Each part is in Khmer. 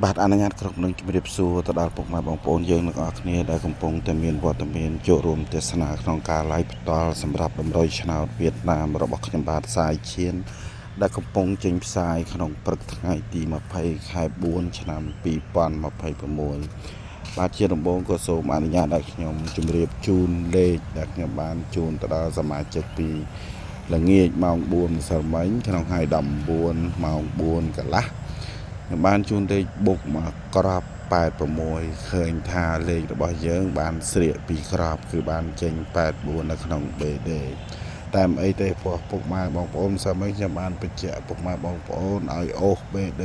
បាទអនុញ្ញាតគ្រប់នឹងជម្រាបសួរទៅដល់ពុកម៉ែបងប្អូនយើងទាំងអស់គ្នាដែលកំពុងតែមានវត្តមានចូលរួមទស្សនាក្នុងការ live ផ្ទាល់សម្រាប់តម្រុយឆ្នោតវៀតណាមរបស់ខ្ញុំបាទសាយឈៀនដែលកំពុងចេញផ្សាយក្នុងព្រឹកថ្ងៃទី20ខែ4ឆ្នាំ2026បាទជាដំបូងក៏សូមអនុញ្ញាតឲ្យខ្ញុំជម្រាបជូនលេខដែលខ្ញុំបានជូនទៅដល់សមាជិកពីល្ងាចម៉ោង4ម្សិលមិញក្នុងថ្ងៃ19ម៉ោង4កន្លះខ្ញុំបានជូនលេខបុកមកក្រប86ឃើញថាលេខរបស់យើងបានស្រៀកពីក្របគឺបានចេញ84នៅក្នុង BD តែមិនអីទេព្រោះពុកម៉ែបងប្អូនសម័យខ្ញុំបានបញ្ជាក់ពុកម៉ែបងប្អូនឲ្យអូស BD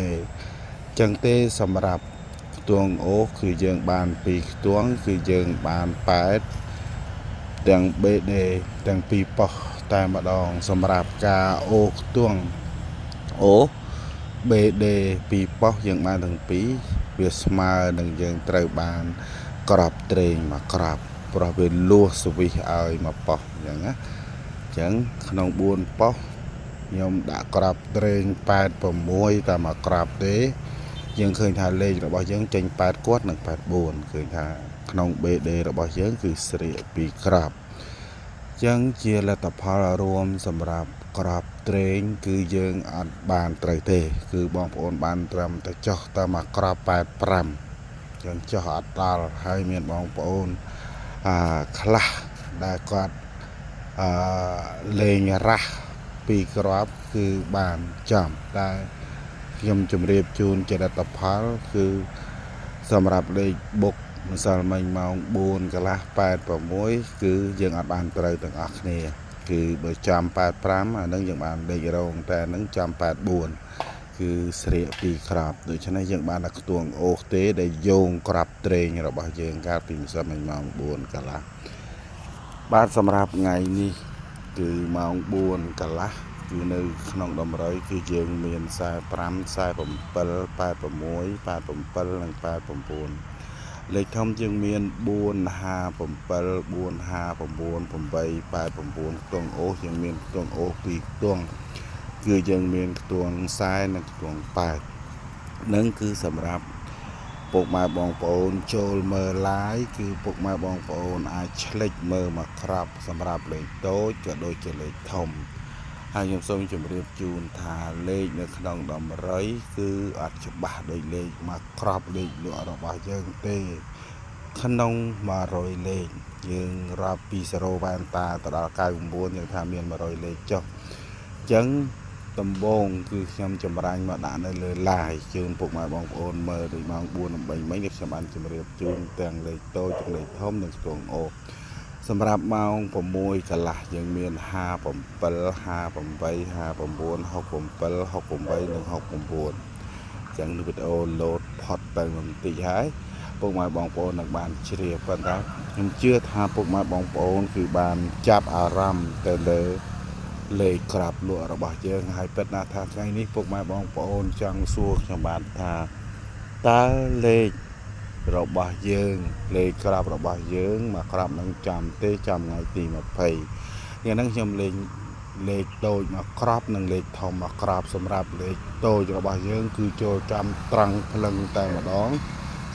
ចឹងទេសម្រាប់ខ្ទង់អូសគឺយើងបានពីរខ្ទង់គឺយើងបាន8ទាំង BD ទាំងពីរប៉ុស្តិ៍តែម្ដងសម្រាប់ការអូសខ្ទង់អូស BD ពីរប៉ុស្តិ៍យើងបានទាំងពីរវាស្មើនឹងយើងត្រូវបានក្របត្រេងមកក្របព្រោះវាលួសសវិសឲ្យមកប៉ុស្តិ៍អញ្ចឹងណាអញ្ចឹងក្នុង4ប៉ុស្តិ៍ខ្ញុំដាក់ក្របត្រេង86តែមកក្របទេយើងឃើញថាលេខរបស់យើងចេញ8គាត់និង84ឃើញថាក្នុង BD របស់យើងគឺស្រៀកពីក្របចឹងជាលទ្ធផលរួមសម្រាប់ក្របត្រេងគឺយើងអត់បានត្រូវទេគឺបងប្អូនបានត្រឹមតែចោះតែមកក្រប85ចឹងចោះអត់ដល់ហើយមានបងប្អូនអាខ្លះដែលគាត់អឺលេងរះពីក្របគឺបានចំតែខ្ញុំជម្រាបជូនជាលទ្ធផលគឺសម្រាប់លេខបុកម្សិលមិញម៉ោង4កន្លះ86គឺយើងអត់បានត្រូវទាំងអស់គ្នាគឺបើចំ85អានឹងយើងបានលេខរងតែនឹងចំ84គឺស្រៀកពីក្របដូច្នេះយើងបានតែខ្ទង់អូសទេដែលយោងក្របត្រេងរបស់យើងកាលពីម្សិលមិញម៉ោង4កន្លះបាទសម្រាប់ថ្ងៃនេះគឺម៉ោង4កន្លះគឺនៅក្នុងតម្រុយគឺយើងមាន45 47 86 87និង89លេខធំយើងមាន4 5 7 4 5 9 8 89ខ្ទង់អូសយើងមានខ្ទង់អូស2ខ្ទង់គឺយើងមានខ្ទង់40និងខ្ទង់8នឹងគឺសម្រាប់ពុកម៉ែបងប្អូនចូលមើល live គឺពុកម៉ែបងប្អូនអាចឆ្លិចមើលមកក្របសម្រាប់លេខតូចក៏ដូចជាលេខធំហើយខ្ញុំសូមជម្រាបជូនថាលេខនៅក្នុងតម្រុយគឺអត់ច្បាស់ដោយលេខមកក្របលេខលក់របស់យើងទេក្នុង100លេខយើងរាប់ពី0វ៉ែនតាទៅដល់99យើងថាមាន100លេខចុះអញ្ចឹងដំបងគឺខ្ញុំចម្រាញ់មកដាក់នៅលើ live ជូនពុកម៉ែបងប្អូនមើលដូចម៉ោង4 8មិញខ្ញុំបានជម្រាបជូនទាំងលេខតូចទាំងលេខធំនិងស្ទងអូសម្រាប់ម៉ោង6កន្លះយើងមាន57 58 59 67 68និង69ចឹងវីដេអូលោតផុតទៅបន្តិចហើយពុកម៉ែបងប្អូននឹងបានជ្រាបប៉ុន្តែខ្ញុំជឿថាពុកម៉ែបងប្អូនគឺបានចាប់អារម្មណ៍ទៅលើលេខក្រាបលក់របស់យើងហើយពិតណាស់ថាថ្ងៃនេះពុកម៉ែបងប្អូនចង់សួរខ្ញុំបានថាតើលេខរបស់យើងលេខក្រាបរបស់យើងមកក្រាបនឹងចាំទេចាំថ្ងៃទី20ថ្ងៃហ្នឹងខ្ញុំលេងលេខតូចមកក្របនិងលេខធំមកក្របសម្រាប់លេខតូចរបស់យើងគឺចូលចាំត្រង់ភ្លឹងតែម្ដង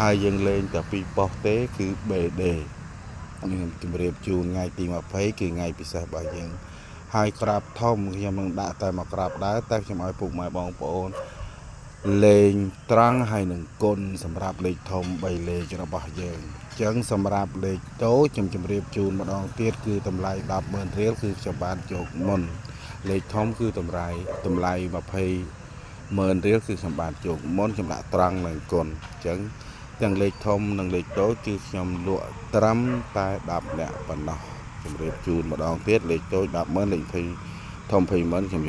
ហើយយើងលេងតែពីរប៉ុស្តិ៍ទេគឺ BD ខ្ញុំជម្រាបជូនថ្ងៃទី20គឺថ្ងៃពិសេសរបស់យើងហើយក្រាបធំខ្ញុំនឹងដាក់តែមកក្រាបដែរតែខ្ញុំឲ្យពុកម៉ែបងប្អូនលេងត្រង់ហើយនឹងគុណសម្រាប់លេខធំ3លេខរបស់យើងអញ្ចឹងសម្រាប់លេខតូចខ្ញុំជម្រាបជូនម្ដងទៀតគឺតម្លៃ100,000រៀលគឺខ្ញុំបានយកមុនលេខធំគឺតម្លៃ20,000រៀលគឺខ្ញុំបានយកមុនខ្ញុំដាក់ត្រង់និងគុណអញ្ចឹងទាំងលេខធំនិងលេខតូចគឺខ្ញុំលក់ត្រឹមតែ10នាក់ប៉ុណ្ណោះជម្រាបជូនម្ដងទៀតលេខតូច100000លេខ20ធំ200,000ខ្ញុំ